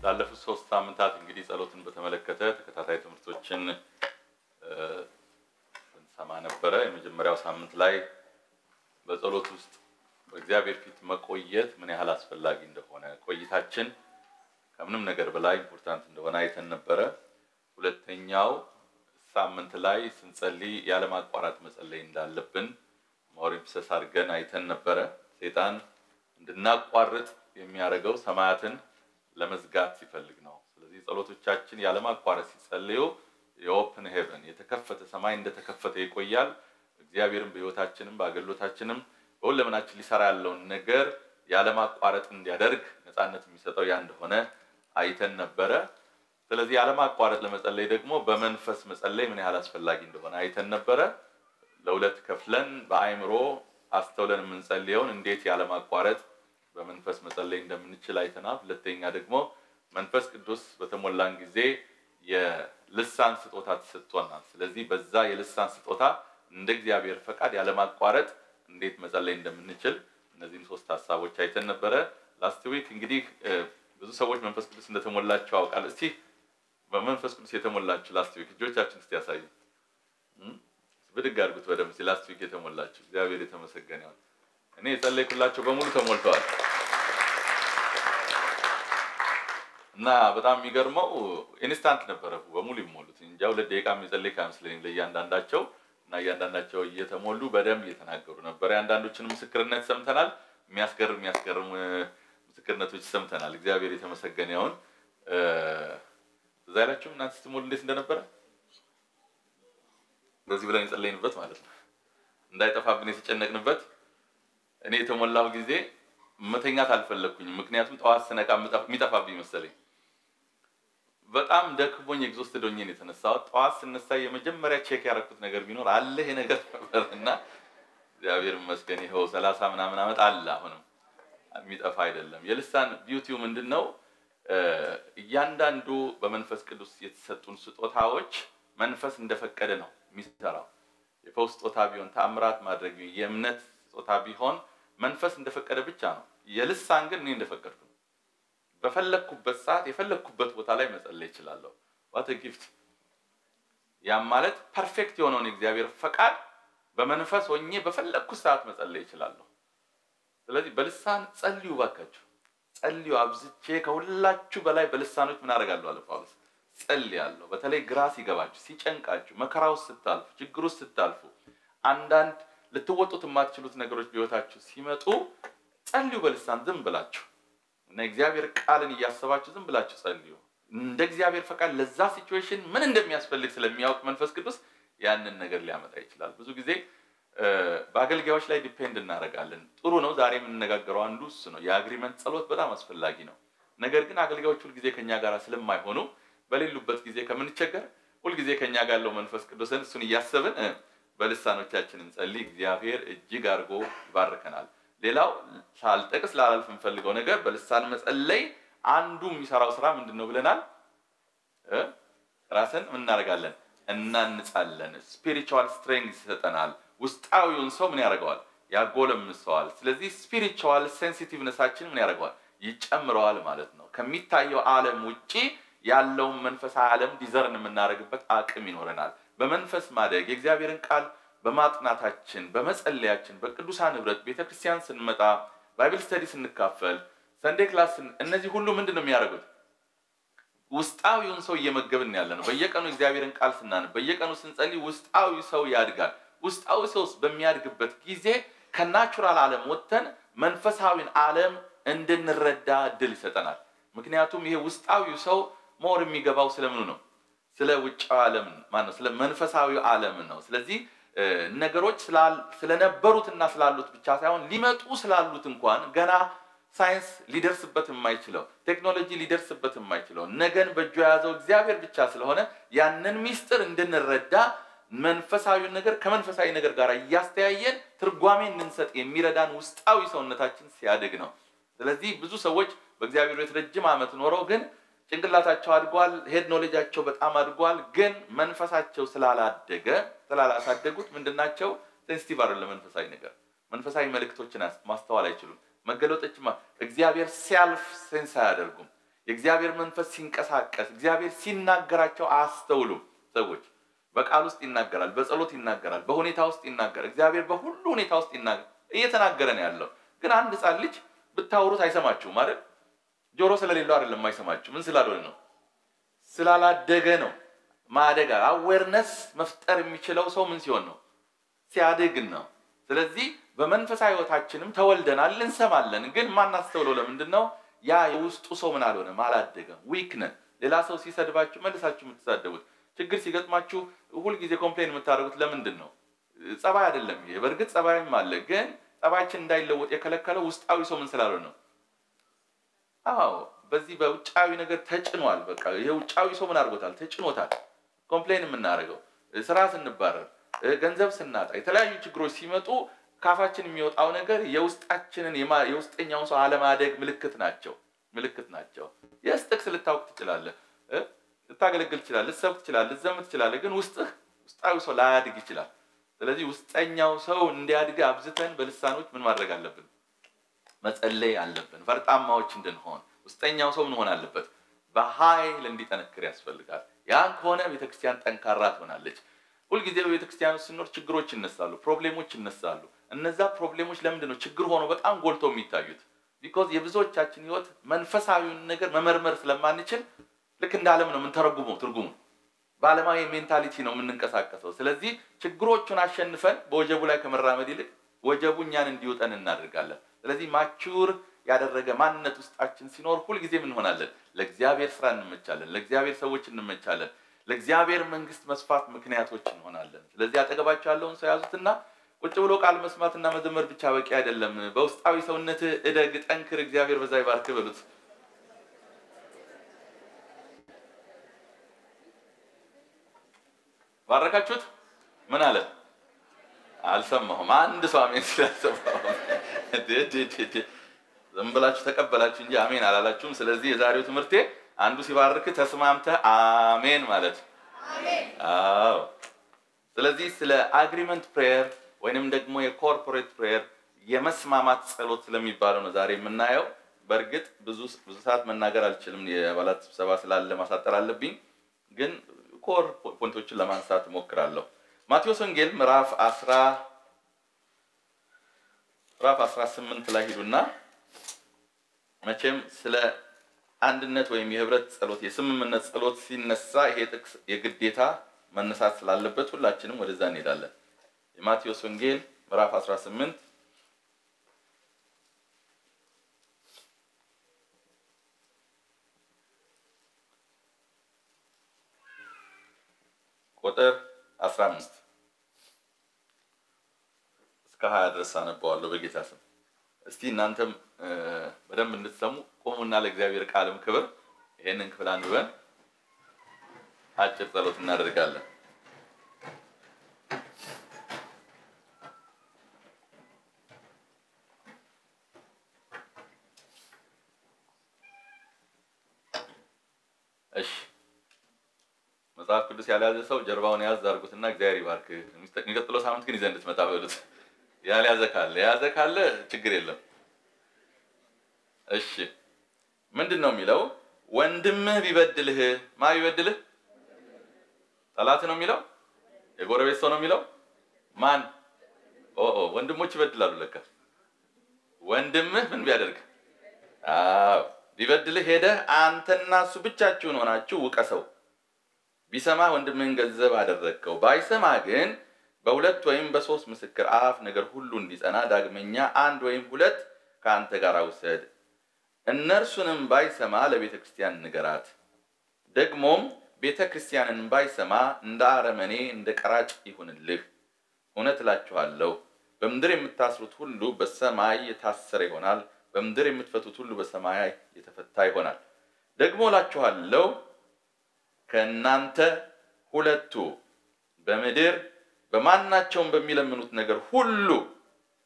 ላለፉት 3 ሳምንታት እንግዲህ ጸሎትን በተመለከተ ተከታታይ ትምህርቶችን ስንሰማ ነበረ። የመጀመሪያው ሳምንት ላይ በጸሎት ውስጥ በእግዚአብሔር ፊት መቆየት ምን ያህል አስፈላጊ እንደሆነ፣ ቆይታችን ከምንም ነገር በላይ important እንደሆነ አይተን ነበረ። ሁለተኛው ሳምንት ላይ ስንጸልይ ያለማቋረጥ መጸለይ እንዳለብን more emphasis አድርገን አይተን ነበረ። ሰይጣን እንድናቋርጥ የሚያደርገው ሰማያትን ለመዝጋት ሲፈልግ ነው። ስለዚህ ጸሎቶቻችን ያለማቋረጥ ሲጸልዩ የ open heaven፣ የተከፈተ ሰማይ እንደተከፈተ ይቆያል። እግዚአብሔርም በሕይወታችንም በአገልግሎታችንም በሁለመናችን ሊሰራ ያለውን ነገር ያለማቋረጥ እንዲያደርግ ነፃነት የሚሰጠው ያ እንደሆነ አይተን ነበረ። ስለዚህ ያለማቋረጥ ለመጸለይ ደግሞ በመንፈስ መጸለይ ምን ያህል አስፈላጊ እንደሆነ አይተን ነበረ። ለሁለት ከፍለን በአእምሮ አስተውለን የምንጸልየውን እንዴት ያለማቋረጥ በመንፈስ መጸለይ እንደምንችል አይተናል። ሁለተኛ ደግሞ መንፈስ ቅዱስ በተሞላን ጊዜ የልሳን ስጦታ ተሰጥቶናል። ስለዚህ በዛ የልሳን ስጦታ እንደ እግዚአብሔር ፈቃድ ያለማቋረጥ እንዴት መጸለይ እንደምንችል እነዚህን 3 ሀሳቦች አይተን ነበረ። Last week እንግዲህ ብዙ ሰዎች መንፈስ ቅዱስ እንደተሞላቸው አውቃለሁ። እስቲ በመንፈስ ቅዱስ የተሞላችሁ last week እጆቻችሁን እስቲ ያሳዩ። ብድግ አድርጉት በደምብ። እስቲ last week የተሞላችሁ፣ እግዚአብሔር የተመሰገነ ይሁን። እኔ የጸለይኩላቸው በሙሉ ተሞልተዋል። እና በጣም የሚገርመው instant ነበረ በሙሉ ይሞሉት። እንጃ 2 ደቂቃ የሚጸልይ አይመስለኝም ለእያንዳንዳቸው፣ እና እያንዳንዳቸው እየተሞሉ በደንብ እየተናገሩ ነበር። የአንዳንዶችን ምስክርነት ሰምተናል። የሚያስገርም የሚያስገርም ምስክርነቶች ሰምተናል። እግዚአብሔር የተመሰገነ ይሁን። እዛ ያላችሁም እናንተ ስትሞሉ እንዴት እንደነበረ እንደዚህ ብለን የጸለይንበት ማለት ነው። እንዳይጠፋብን የተጨነቅንበት። እኔ የተሞላው ጊዜ መተኛት አልፈለኩኝም። ምክንያቱም ጠዋት ስነቃ የሚጠፋብኝ መሰለኝ። በጣም ደክሞኝ exhausted ሆኜ ነው የተነሳሁት። ጠዋት ስነሳ የመጀመሪያ check ያደረኩት ነገር ቢኖር አለ ይሄ ነገር ነበርና እግዚአብሔር ይመስገን ይኸው 30 ምናምን ዓመት አለ፣ አሁንም የሚጠፋ አይደለም። የልሳን beauty ው ምንድነው? እያንዳንዱ በመንፈስ ቅዱስ የተሰጡን ስጦታዎች መንፈስ እንደፈቀደ ነው የሚሰራው። የፈውስ ስጦታ ቢሆን፣ ተአምራት ማድረግ ቢሆን፣ የእምነት ስጦታ ቢሆን መንፈስ እንደፈቀደ ብቻ ነው። የልሳን ግን እኔ እንደፈቀድኩ ነው። በፈለኩበት ሰዓት የፈለኩበት ቦታ ላይ መጸለይ እችላለሁ። What a gift! ያም ማለት perfect የሆነውን የእግዚአብሔር ፈቃድ በመንፈስ ሆኜ በፈለኩት ሰዓት መጸለይ እችላለሁ። ስለዚህ በልሳን ጸልዩ፣ ባካችሁ ጸልዩ። አብዝቼ ከሁላችሁ በላይ በልሳኖች ምን አደርጋለሁ አለ ጳውሎስ፣ ጸልያለሁ። በተለይ ግራ ሲገባችሁ፣ ሲጨንቃችሁ፣ መከራ ውስጥ ስታልፉ፣ ችግር ውስጥ ስታልፉ፣ አንዳንድ ልትወጡት የማትችሉት ነገሮች በሕይወታችሁ ሲመጡ ጸልዩ በልሳን ዝም ብላችሁ፣ እና እግዚአብሔር ቃልን እያሰባችሁ ዝም ብላችሁ ጸልዩ። እንደ እግዚአብሔር ፈቃድ ለዛ situation ምን እንደሚያስፈልግ ስለሚያውቅ መንፈስ ቅዱስ ያንን ነገር ሊያመጣ ይችላል። ብዙ ጊዜ በአገልጋዮች ላይ depend እናደርጋለን። ጥሩ ነው። ዛሬ የምንነጋገረው አንዱ እሱ ነው። የ agreement ጸሎት በጣም አስፈላጊ ነው። ነገር ግን አገልጋዮች ሁልጊዜ ከኛ ጋር ስለማይሆኑ በሌሉበት ጊዜ ከምንቸገር ሁልጊዜ ከኛ ጋር ያለው መንፈስ ቅዱስን እሱን እያሰብን በልሳኖቻችን እንጸልይ። እግዚአብሔር እጅግ አድርጎ ይባርከናል። ሌላው ሳልጠቅስ ላላልፍ የምፈልገው ነገር በልሳን መጸለይ አንዱ የሚሰራው ስራ ምንድነው ብለናል? ራስን ምን እናደርጋለን? እናንጻለን። Spiritual strength ይሰጠናል። ውስጣዊውን ሰው ምን ያደርገዋል? ያጎለምሰዋል። ስለዚህ spiritual sensitiveness ኣችን ምን ያደርገዋል? ይጨምረዋል ማለት ነው። ከሚታየው ዓለም ውጪ ያለውን መንፈሳዊ ዓለም discern የምናደርግበት አቅም ይኖረናል። በመንፈስ ማደግ የእግዚአብሔርን ቃል በማጥናታችን፣ በመጸለያችን፣ በቅዱሳን ህብረት ቤተክርስቲያን ስንመጣ፣ Bible study ስንካፈል፣ Sunday class፣ እነዚህ ሁሉ ምንድነው የሚያደርጉት? ውስጣዊውን ሰው እየመገብን ያለ ነው። በየቀኑ እግዚአብሔርን ቃል ስናነብ፣ በየቀኑ ስንጸልይ ውስጣዊ ሰው ያድጋል። ውስጣዊ ሰው በሚያድግበት ጊዜ ከ natural ዓለም ወጥተን መንፈሳዊን ዓለም እንድንረዳ እድል ይሰጠናል። ምክንያቱም ይሄ ውስጣዊው ሰው more የሚገባው ስለምኑ ነው? ስለ ውጫዊ ዓለም ማነው? ስለ መንፈሳዊው ዓለም ነው። ስለዚህ ነገሮች ስለነበሩትና ስላሉት ብቻ ሳይሆን ሊመጡ ስላሉት እንኳን ገና ሳይንስ ሊደርስበት የማይችለው፣ ቴክኖሎጂ ሊደርስበት የማይችለው ነገን በእጁ የያዘው እግዚአብሔር ብቻ ስለሆነ ያንን ሚስጥር እንድንረዳ መንፈሳዊውን ነገር ከመንፈሳዊ ነገር ጋር እያስተያየን ትርጓሜ እንድንሰጥ የሚረዳን ውስጣዊ ሰውነታችን ሲያድግ ነው። ስለዚህ ብዙ ሰዎች በእግዚአብሔር ቤት ረጅም ዓመት ኖረው ግን ጭንቅላታቸው አድጓል፣ head knowledge ኣቸው በጣም አድጓል፣ ግን መንፈሳቸው ስላላደገ ስላላሳደጉት ምንድናቸው? Sensitive አይደለም መንፈሳዊ ነገር። መንፈሳዊ መልእክቶችን ማስተዋል አይችሉም። መገለጦች እግዚአብሔር ሲያልፍ sense አያደርጉም። የእግዚአብሔር መንፈስ ሲንቀሳቀስ እግዚአብሔር ሲናገራቸው አያስተውሉም። ሰዎች በቃል ውስጥ ይናገራል፣ በጸሎት ይናገራል፣ በሁኔታ ውስጥ ይናገራል። እግዚአብሔር በሁሉ ሁኔታ ውስጥ ይናገራል፣ እየተናገረ ነው ያለው። ግን አንድ ሕፃን ልጅ ብታወሩት አይሰማችሁም አይደል? ጆሮ ስለሌለው አይደለም አይሰማችሁ። ምን ስላልሆነ ነው? ስላላደገ ነው። ማደግ awareness መፍጠር የሚችለው ሰው ምን ሲሆን ነው? ሲያድግ ነው። ስለዚህ በመንፈሳዊ ሕይወታችንም ተወልደናል፣ እንሰማለን። ግን ማናስተውለው ለምንድን ነው? ያ የውስጡ ሰው ምን አልሆነም፣ አላደገም። weak ነን። ሌላ ሰው ሲሰድባችሁ መልሳችሁ የምትሳደቡት፣ ችግር ሲገጥማችሁ ሁልጊዜ complain የምታደርጉት ለምንድን ነው? ጸባይ አይደለም ይሄ። በእርግጥ ጸባይም አለ፣ ግን ጸባያችን እንዳይለወጥ የከለከለው ውስጣዊ ሰው ምን ስላልሆነ ነው? አዎ በዚህ በውጫዊ ነገር ተጭኗል። በቃ ይሄ ውጫዊ ሰው ምን አድርጎታል? ተጭኖታል። complain የምናደርገው ስራ ስንባረር፣ ገንዘብ ስናጣ፣ የተለያዩ ችግሮች ሲመጡ ካፋችን የሚወጣው ነገር የውስጣችንን የውስጠኛውን ሰው አለማደግ ምልክት ናቸው ምልክት ናቸው። yes ጥቅስ ልታውቅ ትችላለህ፣ ልታገለግል ትችላለህ፣ ልትሰብክ ትችላለህ፣ ልትዘምር ትችላለህ። ግን ውስጥህ ውስጣዊ ሰው ላያድግ ይችላል። ስለዚህ ውስጠኛው ሰው እንዲያድግ አብዝተን በልሳኖች ምን ማድረግ አለብን? መጸለይ አለብን። ፈርጣማዎች እንድንሆን ውስጠኛው ሰው ምን ሆን አለበት? በኃይል እንዲጠነክር ያስፈልጋል። ያን ከሆነ ቤተክርስቲያን ጠንካራ ትሆናለች። ሁልጊዜ በቤተክርስቲያን ውስጥ ስንኖር ችግሮች ይነሳሉ፣ problem ኦች ይነሳሉ። እነዛ problem ኦች ለምንድን ነው ችግር ሆኖ በጣም ጎልቶ የሚታዩት? because የብዙዎቻችን ሕይወት መንፈሳዊውን ነገር መመርመር ስለማንችል ልክ እንደ ዓለም ነው የምንተረጉመው። ትርጉሙ በዓለማዊ mentality ነው የምንንቀሳቀሰው። ስለዚህ ችግሮቹን አሸንፈን በወጀቡ ላይ ከመራመድ ይልቅ ወጀቡ እኛን እንዲውጠን እናደርጋለን። ስለዚህ mature ያደረገ ማንነት ውስጣችን ሲኖር ሁልጊዜ ምን እንሆናለን? ለእግዚአብሔር ስራ እንመቻለን፣ ለእግዚአብሔር ሰዎች እንመቻለን፣ ለእግዚአብሔር መንግስት መስፋት ምክንያቶች እንሆናለን። ስለዚህ አጠገባቸው ያለውን ሰው ያዙትና ቁጭ ብሎ ቃል መስማትና መዘመር ብቻ በቂ አይደለም። በውስጣዊ ሰውነት እደግ፣ ጠንክር፣ እግዚአብሔር በዛ ይባርክ በሉት። ባረካችሁት? ምን አለ? አልሰማሁም። አንድ ሰው አሜን ሲል አልሰማሁም። ዝም ብላችሁ ተቀበላችሁ እንጂ አሜን አላላችሁም። ስለዚህ የዛሬው ትምህርቴ አንዱ ሲባርክ ተስማምተህ አሜን ማለት። አዎ። ስለዚህ ስለ agreement prayer ወይንም ደግሞ የ corporate prayer የመስማማት ጸሎት ስለሚባለው ነው ዛሬ የምናየው። በእርግጥ ብዙ ብዙ ሰዓት መናገር አልችልም፣ የአባላት ስብሰባ ስላለ ማሳጠር አለብኝ። ግን core point ኦችን ለማንሳት እሞክራለሁ። ማቴዎስ ወንጌል ምዕራፍ 18 ላይ ሂዱና መቼም ስለ አንድነት ወይም የህብረት ጸሎት የስምምነት ጸሎት ሲነሳ ይሄ ጥቅስ የግዴታ መነሳት ስላለበት ሁላችንም ወደዛ እንሄዳለን። የማቴዎስ ወንጌል ምዕራፍ 18 ቁጥር 15 እስከ 20 ድረስ አነበዋለሁ በጌታ ስም። እስቲ እናንተም በደንብ እንድትሰሙ ቆሙና ለእግዚአብሔር ቃልም ክብር ይሄንን ክፍል አንብበን አጭር ጸሎት እናደርጋለን። እሺ፣ መጽሐፍ ቅዱስ ያልያዘ ሰው ጀርባውን ያዝ አድርጉትና እግዚአብሔር ይባርክ። የሚቀጥለው ሳምንት ግን ይዘህ እንድትመጣ በሉት። ያልያዘ ካለ የያዘ ካለ ችግር የለም። እሺ፣ ምንድን ነው የሚለው? ወንድምህ ቢበድልህ፣ ማ ቢበድልህ? ጠላት ነው የሚለው? የጎረቤት ሰው ነው የሚለው? ማን? ኦ ወንድሞች ይበድላሉ ለካ። ወንድምህ ምን ቢያደርግ? አዎ ቢበድልህ ሄደህ አንተና እሱ ብቻችሁን ሆናችሁ ውቀሰው። ቢሰማ ወንድምህን ገንዘብ አደረግከው። ባይሰማ ግን በሁለት ወይም በሶስት ምስክር አፍ ነገር ሁሉ እንዲጸና ዳግመኛ አንድ ወይም ሁለት ከአንተ ጋር ውሰድ። እነርሱንም ባይሰማ ለቤተ ክርስቲያን ንገራት። ደግሞም ቤተ ክርስቲያንን ባይሰማ እንደ አረመኔ እንደ ቀራጭ ይሁንልህ። እውነት እላችኋለሁ በምድር የምታስሩት ሁሉ በሰማይ የታሰረ ይሆናል፣ በምድር የምትፈቱት ሁሉ በሰማይ የተፈታ ይሆናል። ደግሞ እላችኋለሁ ከእናንተ ሁለቱ በምድር በማናቸውም በሚለምኑት ነገር ሁሉ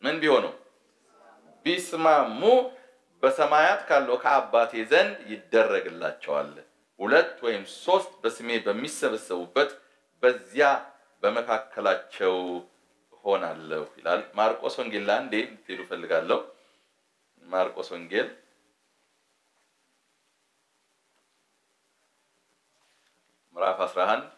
ምን ቢሆኑ ቢስማሙ በሰማያት ካለው ከአባቴ ዘንድ ይደረግላቸዋል። ሁለት ወይም ሶስት በስሜ በሚሰበሰቡበት በዚያ በመካከላቸው እሆናለሁ ይላል። ማርቆስ ወንጌል ላይ አንዴ እንድትሄዱ እፈልጋለሁ። ማርቆስ ወንጌል ምዕራፍ 11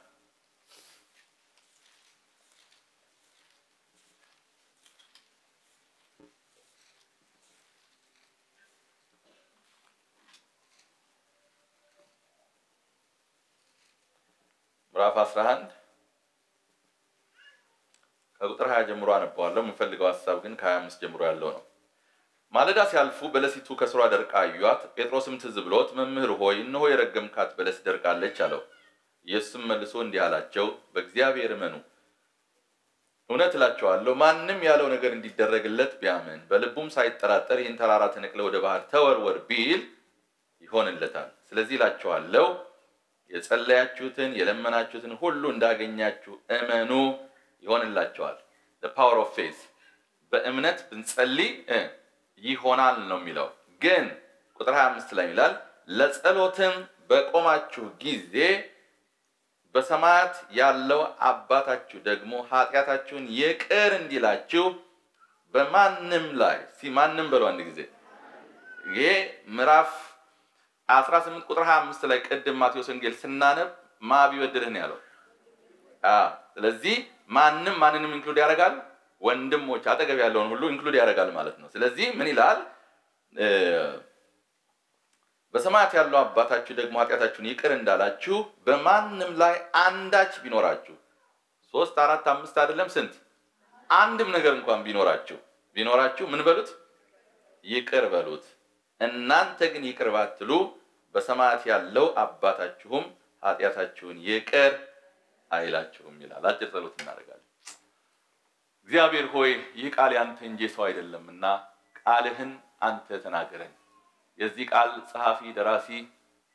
ምዕራፍ 11 ከቁጥር 20 ጀምሮ አነባዋለሁ። የምፈልገው ሐሳብ ግን ከ25 ጀምሮ ያለው ነው። ማለዳ ሲያልፉ በለሲቱ ከስሯ ደርቃ አዩአት። ጴጥሮስም ትዝ ብሎት መምህር ሆይ እነሆ የረገምካት በለስ ደርቃለች አለው። ኢየሱስም መልሶ እንዲህ አላቸው፣ በእግዚአብሔር እመኑ። እውነት እላችኋለሁ ማንም ያለው ነገር እንዲደረግለት ቢያምን በልቡም ሳይጠራጠር ይህን ተራራ ተነቅለህ ወደ ባህር ተወርወር ቢል ይሆንለታል። ስለዚህ እላችኋለሁ የጸለያችሁትን የለመናችሁትን ሁሉ እንዳገኛችሁ እመኑ፣ ይሆንላችኋል። The power of faith። በእምነት ብንጸልይ ይሆናል ነው የሚለው። ግን ቁጥር 25 ላይ ይላል ለጸሎትም በቆማችሁ ጊዜ በሰማያት ያለው አባታችሁ ደግሞ ኃጢአታችሁን ይቅር እንዲላችሁ በማንም ላይ ማንም በሉ አንድ ጊዜ። ይሄ ምዕራፍ 18 ቁጥር 25 ላይ ቅድም ማቴዎስ ወንጌል ስናነብ ማ ቢበድልህ ነው ያለው። ስለዚህ ማንም ማንንም include ያደርጋል፣ ወንድሞች አጠገብ ያለውን ሁሉ include ያደርጋል ማለት ነው። ስለዚህ ምን ይላል? በሰማያት ያለው አባታችሁ ደግሞ ኃጢአታችሁን ይቅር እንዳላችሁ በማንም ላይ አንዳች ቢኖራችሁ 3 4 5 አይደለም ስንት አንድም ነገር እንኳን ቢኖራችሁ ምን በሉት? ይቅር በሉት። እናንተ ግን ይቅር ባትሉ በሰማያት ያለው አባታችሁም ኃጢአታችሁን ይቅር አይላችሁም ይላል። አጭር ጸሎት እናደርጋለን። እግዚአብሔር ሆይ ይህ ቃል ያንተ እንጂ ሰው አይደለምና ቃልህን አንተ ተናገረን። የዚህ ቃል ጸሐፊ፣ ደራሲ፣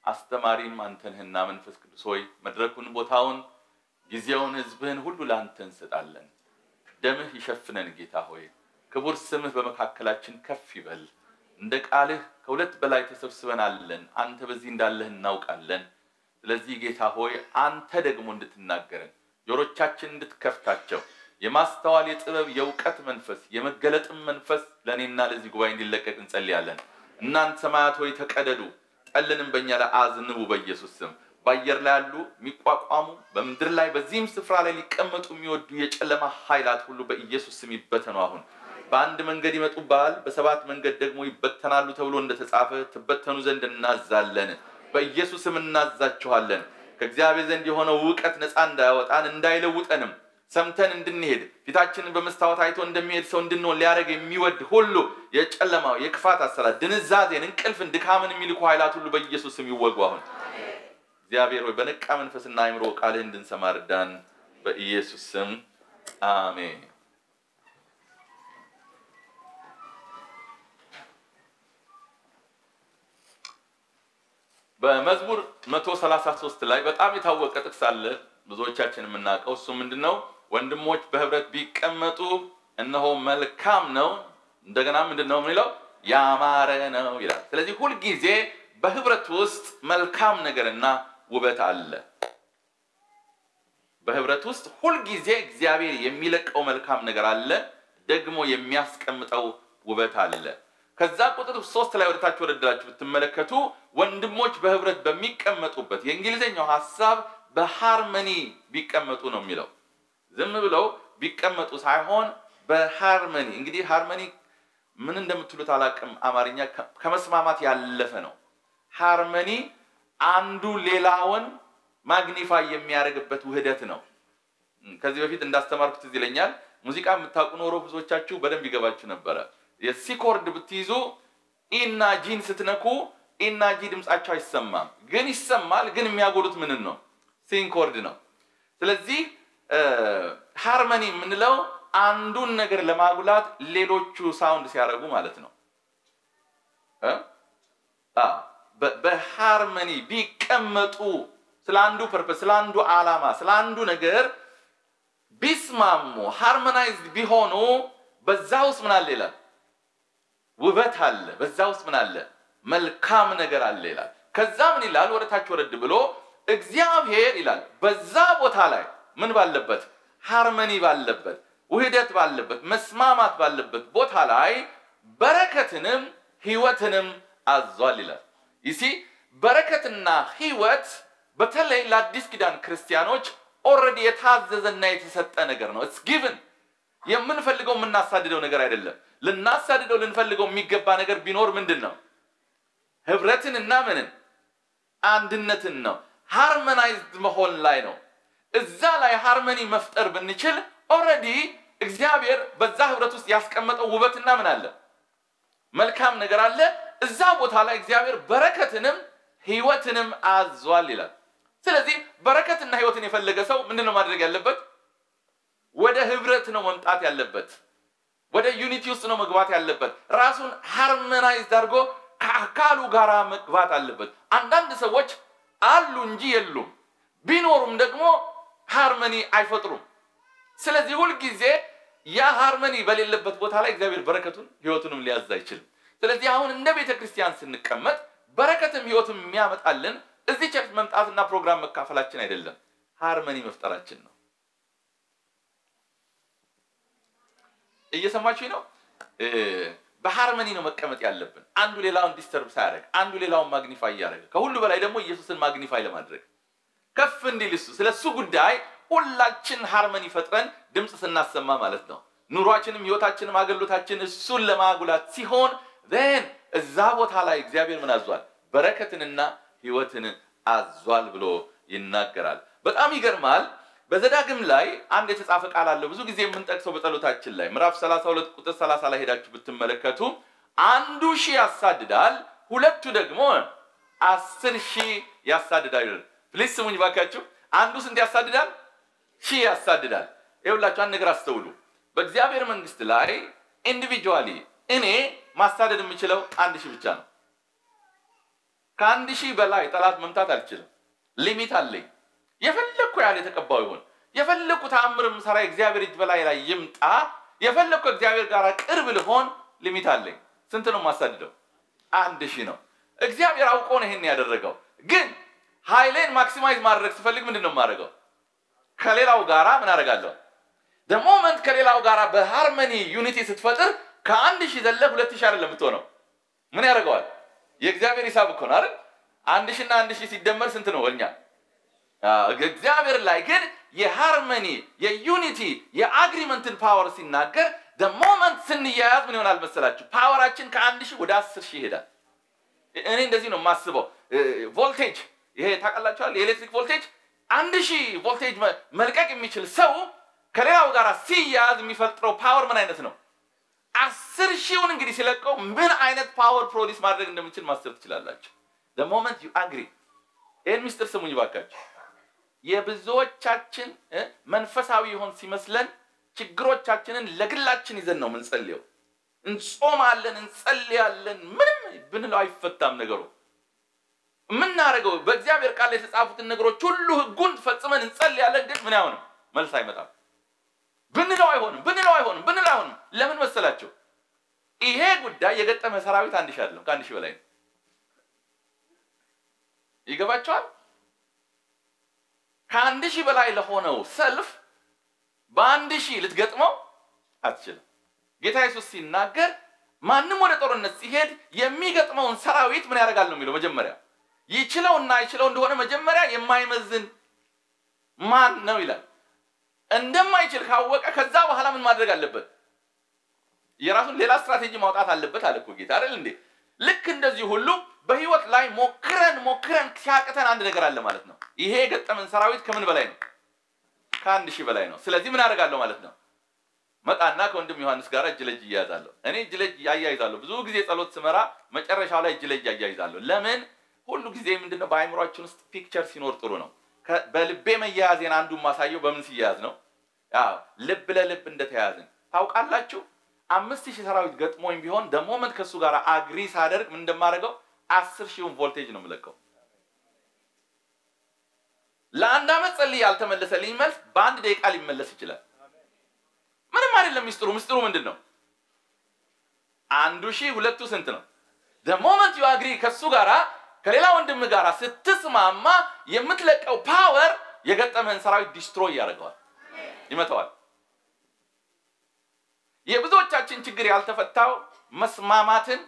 አስተማሪም አንተ ነህና መንፈስ ቅዱስ ሆይ መድረኩን፣ ቦታውን፣ ጊዜውን፣ ሕዝብህን ሁሉ ለአንተ እንሰጣለን። ደምህ ይሸፍነን ጌታ ሆይ። ክቡር ስምህ በመካከላችን ከፍ ይበል። እንደ ቃልህ ከሁለት በላይ ተሰብስበናለን። አንተ በዚህ እንዳለህ እናውቃለን። ስለዚህ ጌታ ሆይ አንተ ደግሞ እንድትናገረን ጆሮቻችን እንድትከፍታቸው የማስተዋል የጥበብ የእውቀት መንፈስ የመገለጥም መንፈስ ለእኔና ለዚህ ጉባኤ እንዲለቀቅ እንጸልያለን። እናንተ ሰማያት ሆይ ተቀደዱ፣ ጠልንም በእኛ ላይ አዝንቡ በኢየሱስ ስም። በአየር ላይ ያሉ የሚቋቋሙ በምድር ላይ በዚህም ስፍራ ላይ ሊቀመጡ የሚወዱ የጨለማ ኃይላት ሁሉ በኢየሱስ ስም ይበተኑ። አሁን በአንድ መንገድ ይመጡብሃል፣ በሰባት መንገድ ደግሞ ይበተናሉ ተብሎ እንደተጻፈ ትበተኑ ዘንድ እናዛለን። በኢየሱስ ስም እናዛችኋለን። ከእግዚአብሔር ዘንድ የሆነው እውቀት ነፃ እንዳያወጣን እንዳይለውጠንም ሰምተን እንድንሄድ ፊታችንን በመስታወት አይቶ እንደሚሄድ ሰው እንድንሆን ሊያደርግ የሚወድ ሁሉ የጨለማው የክፋት አሰራር ድንዛዜን፣ እንቅልፍን፣ ድካምን የሚልኩ ኃይላት ሁሉ በኢየሱስ ስም ይወጉ። አሁን እግዚአብሔር ሆይ በነቃ መንፈስና አእምሮ ቃልህ እንድንሰማ እርዳን። በኢየሱስ ስም አሜን። በመዝሙር 133 ላይ በጣም የታወቀ ጥቅስ አለ፣ ብዙዎቻችን የምናውቀው። እሱ ምንድነው? ወንድሞች በህብረት ቢቀመጡ እነሆ መልካም ነው፣ እንደገና ምንድነው የሚለው? ያማረ ነው ይላል። ስለዚህ ሁልጊዜ በህብረት ውስጥ መልካም ነገርና ውበት አለ። በህብረት ውስጥ ሁልጊዜ እግዚአብሔር የሚለቀው መልካም ነገር አለ፣ ደግሞ የሚያስቀምጠው ውበት አለ። ከዛ ቁጥር 3 ላይ ወደታች ወረዳችሁ ብትመለከቱ ወንድሞች በህብረት በሚቀመጡበት የእንግሊዘኛው ሐሳብ በሃርመኒ ቢቀመጡ ነው የሚለው። ዝም ብለው ቢቀመጡ ሳይሆን በሃርመኒ። እንግዲህ ሃርመኒ ምን እንደምትሉት አላቅም፣ አማርኛ ከመስማማት ያለፈ ነው። ሃርመኒ አንዱ ሌላውን ማግኒፋይ የሚያደርግበት ውህደት ነው። ከዚህ በፊት እንዳስተማርኩት እዚህ ይለኛል። ሙዚቃ የምታውቁ ኖሮ ብዙዎቻችሁ በደንብ ይገባችሁ ነበረ። የ C chord ብትይዙ E እና G ን ስትነኩ E እና G ድምጻቸው አይሰማም፣ ግን ይሰማል። ግን የሚያጎሉት ምንን ነው? C ን chord ነው። ስለዚህ harmony የምንለው አንዱን ነገር ለማጉላት ሌሎቹ sound ሲያደርጉ ማለት ነው። በ harmony ቢቀመጡ ስለ አንዱ purpose፣ ስለ አንዱ ዓላማ፣ ስለ አንዱ ነገር ቢስማሙ harmonized ቢሆኑ በዛ ውስጥ ምን አለ ይላል? ውበት አለ። በዛ ውስጥ ምን አለ? መልካም ነገር አለ ይላል። ከዛ ምን ይላል? ወደታች ወረድ ብሎ እግዚአብሔር ይላል በዛ ቦታ ላይ ምን ባለበት? harmony ባለበት፣ ውህደት ባለበት፣ መስማማት ባለበት ቦታ ላይ በረከትንም ሕይወትንም አዟል ይላል። ይሲ በረከትና ሕይወት በተለይ ለአዲስ ኪዳን ክርስቲያኖች already የታዘዘና የተሰጠ ነገር ነው። It's given። የምንፈልገው የምናሳድደው ነገር አይደለም። ልናሳድደው ልንፈልገው የሚገባ ነገር ቢኖር ምንድን ነው? ህብረትን እና ምንን? አንድነትን ነው። Harmonized መሆን ላይ ነው። እዛ ላይ harmony መፍጠር ብንችል already እግዚአብሔር በዛ ህብረት ውስጥ ያስቀመጠው ውበትና ምን አለ? መልካም ነገር አለ። እዛ ቦታ ላይ እግዚአብሔር በረከትንም ህይወትንም አዟል ይላል። ስለዚህ በረከትና ህይወትን የፈለገ ሰው ምንድነው ማድረግ ያለበት? ወደ ህብረት ነው መምጣት ያለበት። ወደ unity ውስጥ ነው መግባት ያለበት። ራሱን harmonized አድርጎ ከአካሉ ጋር መግባት አለበት። አንዳንድ ሰዎች አሉ እንጂ የሉም፣ ቢኖሩም ደግሞ harmony አይፈጥሩም። ስለዚህ ሁልጊዜ ያ harmony በሌለበት ቦታ ላይ እግዚአብሔር በረከቱን ህይወቱንም ሊያዝ አይችልም። ስለዚህ አሁን እንደ ቤተ ክርስቲያን ስንቀመጥ በረከትም ህይወትም የሚያመጣልን እዚህ church መምጣትና ፕሮግራም መካፈላችን አይደለም፣ harmony መፍጠራችን ነው። እየሰማችሁ ነው? በ harmony ነው መቀመጥ ያለብን። አንዱ ሌላውን disturb ሳያደርግ፣ አንዱ ሌላውን magnify እያደረገ፣ ከሁሉ በላይ ደግሞ ኢየሱስን magnify ለማድረግ ከፍ እንዲል እሱ ስለሱ ጉዳይ ሁላችን harmony ፈጥረን ድምፅ ስናሰማ ማለት ነው። ኑሯችንም ህይወታችንም አገልግሎታችን እሱን ለማጉላት ሲሆን then እዛ ቦታ ላይ እግዚአብሔር ምን አዟል? በረከትንና ህይወትን አዟል ብሎ ይናገራል። በጣም ይገርማል። በዘዳግም ላይ አንድ የተጻፈ ቃል አለ። ብዙ ጊዜ የምንጠቅሰው በጸሎታችን ላይ ምዕራፍ 32 ቁጥር 30 ላይ ሄዳችሁ ብትመለከቱ አንዱ ሺህ ያሳድዳል፣ ሁለቱ ደግሞ 10,000 ያሳድዳል። Please ስሙኝ ባካችሁ። አንዱ ስንት ያሳድዳል? ሺህ ያሳድዳል። ይኸውላችሁ አንድ ነገር አስተውሉ። በእግዚአብሔር መንግስት ላይ individually እኔ ማሳደድ የምችለው 1,000 ብቻ ነው። ከ1,000 በላይ ጠላት መምታት አልችልም። Limit አለኝ። የፈለኩ ያህል የተቀባው ይሁን፣ የፈለኩ ተአምር የምሰራ እግዚአብሔር እጅ በላይ ላይ ይምጣ፣ የፈለኩ እግዚአብሔር ጋር ቅርብ ልሆን limit አለኝ። ስንት ነው የማሳድደው? 1,000 ነው። እግዚአብሔር አውቆ ነው ይሄን ያደረገው። ግን ኃይሌን maximize ማድረግ ስፈልግ ምንድን ነው የማደርገው? ከሌላው ጋራ ምን አደርጋለሁ? The moment ከሌላው ጋራ በ harmony unity ስትፈጥር ከ1,000 ዘለህ 2,000 አይደለም የምትሆነው። ምን ያደርገዋል? የእግዚአብሔር ሂሳብ እኮ ነው አይደል? 1,000 እና 1,000 ሲደመር ስንት ነው? እኛ እግዚአብሔር ላይ ግን የሃርመኒ የዩኒቲ የአግሪመንትን ፓወር ሲናገር the moment ስንያያዝ ምን ይሆናል መሰላችሁ? Power ኣችን ከ1,000 ወደ 10,000 ይሄዳል። እኔ እንደዚህ ነው የማስበው። ቮልቴጅ ይሄ ታውቃላችኋል፣ የኤሌክትሪክ ቮልቴጅ 1,000 ቮልቴጅ መልቀቅ የሚችል ሰው ከሌላው ጋር ሲያያዝ የሚፈጥረው power ምን አይነት ነው? 10,000ውን እንግዲህ ሲለቀው ምን አይነት power produce ማድረግ እንደምችል ማሰብ ትችላላችሁ። The moment you agree። ይህን ሚስጥር ስሙኝ ባካችሁ። የብዙዎቻችን መንፈሳዊ ይሆን ሲመስለን ችግሮቻችንን ለግላችን ይዘን ነው የምንጸልየው። እንጾማለን፣ እንጸልያለን፣ ምንም ብንለው አይፈታም ነገሩ። የምናደርገው በእግዚአብሔር ቃል የተጻፉትን ነገሮች ሁሉ ህጉን ፈጽመን እንጸልያለን፣ ግን ምን አይሆንም፣ መልስ አይመጣም። ብንለው አይሆንም፣ ብንለው አይሆንም፣ ብንለው አይሆንም። ለምን መሰላቸው? ይሄ ጉዳይ የገጠመ ሰራዊት 1,000 አይደለም፣ ከ1,000 በላይ ነው። ይገባቸዋል። ከ1,000 በላይ ለሆነው ሰልፍ በ1,000 ልትገጥመው አትችልም። ጌታ ኢየሱስ ሲናገር ማንም ወደ ጦርነት ሲሄድ የሚገጥመውን ሰራዊት ምን ያደርጋል ነው የሚለው። መጀመሪያ ይችለውና ይችለው እንደሆነ መጀመሪያ የማይመዝን ማን ነው ይላል። እንደማይችል ካወቀ ከዛ በኋላ ምን ማድረግ አለበት? የራሱን ሌላ ስትራቴጂ ማውጣት አለበት አለ እኮ ጌታ አይደል እንዴ? ልክ እንደዚህ ሁሉ በህይወት ላይ ሞክረን ሞክረን ሲያቅተን አንድ ነገር አለ ማለት ነው። ይሄ የገጠመን ሰራዊት ከምን በላይ ነው? ከ1,000 በላይ ነው። ስለዚህ ምን አደርጋለሁ ማለት ነው? መጣና ከወንድም ዮሐንስ ጋር እጅ ለእጅ እያያዛለሁ። እኔ እጅ ለእጅ አያይዛለሁ። ብዙ ጊዜ ጸሎት ስመራ መጨረሻው ላይ እጅ ለእጅ አያይዛለሁ። ለምን? ሁሉ ጊዜ ምንድነው በአእምሯችን ውስጥ picture ሲኖር ጥሩ ነው። በልቤ መያያዜን አንዱ ማሳየው በምን ሲያያዝ ነው? አዎ ልብ ለልብ እንደተያያዝን ታውቃላችሁ። 5,000 ሰራዊት ገጥሞኝ ቢሆን the moment ከሱ ጋር agree ሳደርግ ምን እንደማደርገው 10,000ውን ቮልቴጅ ነው የምለቀው። ለአንድ ዓመት ጸልዬ ያልተመለሰልኝ መልስ በአንድ ደቂቃ ሊመለስ ይችላል። ምንም አይደለም ሚስጥሩ። ሚስጥሩ ምንድን ነው? 1,000 ሁለቱ ስንት ነው? The moment you agree ከሱ ጋራ ከሌላ ወንድም ጋራ ስትስማማ የምትለቀው power የገጠመህን ሰራዊት destroy ያደርገዋል፣ ይመታዋል። የብዙዎቻችን ችግር ያልተፈታው መስማማትን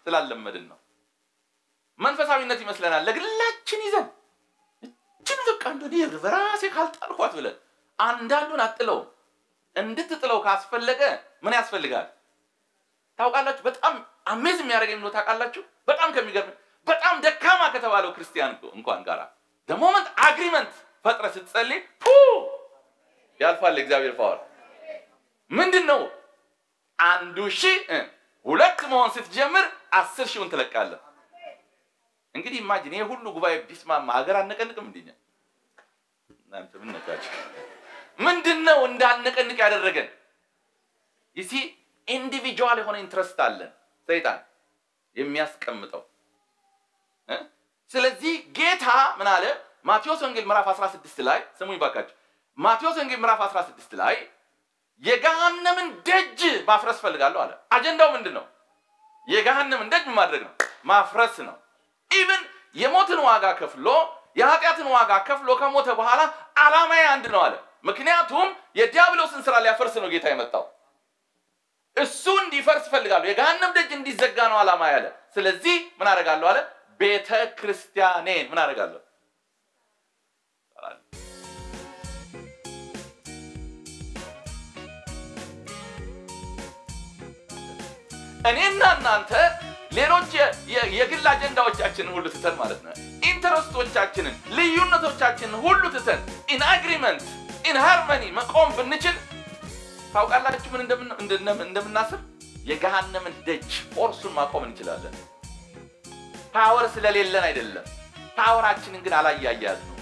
ስላለመድን ነው። መንፈሳዊነት ይመስለናል ለግላችን ይዘን እችን እንደኔ በራሴ ካልጣልኳት ብለህ አንዳንዱን አጥለው። እንድትጥለው ካስፈለገ ምን ያስፈልጋል ታውቃላችሁ? በጣም amaze የሚያደርገኝ ነው ታውቃላችሁ? በጣም ከሚገርም፣ በጣም ደካማ ከተባለው ክርስቲያን እንኳን ጋራ the moment agreement ፈጥረህ ስትጸልይ ፑ ያልፋል። እግዚአብሔር power ምንድን ነው? አንዱ ሺህ ሁለት መሆን ስትጀምር 10,000ውን ትለቃለህ። እንግዲህ imagine ይሄ ሁሉ ጉባኤ ቢስማማ ሀገር አነቀንቅም እንዴ? እናንተ ምን ነካችሁ? ምንድን ነው እንዳነቀንቅ ያደረገን? You see, individual የሆነ interest አለን ሰይጣን የሚያስቀምጠው። ስለዚህ ጌታ ምን አለ? ማቴዎስ ወንጌል ምዕራፍ 16 ላይ፣ ስሙኝ ባካችሁ። ማቴዎስ ወንጌል ምዕራፍ 16 ላይ የገሃነምን ደጅ ማፍረስ ፈልጋለሁ አለ። አጀንዳው ምንድን ነው? የገሃነምን ደጅ ማድረግ ነው፣ ማፍረስ ነው። Even የሞትን ዋጋ ከፍሎ፣ የኃጢአትን ዋጋ ከፍሎ ከሞተ በኋላ ዓላማዬ አንድ ነው አለ። ምክንያቱም የዲያብሎስን ስራ ሊያፈርስ ነው ጌታ የመጣው። እሱ እንዲፈርስ እፈልጋለሁ። የገሃነም ደጅ እንዲዘጋ ነው ዓላማ ያለ። ስለዚህ ምን አደርጋለሁ አለ? ቤተ ክርስቲያኔን ምን አደርጋለሁ? እኔና እናንተ ሌሎች የግል አጀንዳዎቻችንን ሁሉ ትተን ማለት ነው፣ interest ኦቻችንን፣ ልዩነቶቻችንን ሁሉ ትተን in agreement, in harmony መቆም ብንችል ታውቃላችሁ ምን እንደምናስብ? የገሃነምን ደጅ force ኡን ማቆም እንችላለን። Power ስለሌለን አይደለም። Power ኣችንን ግን አላያያዝ ነው።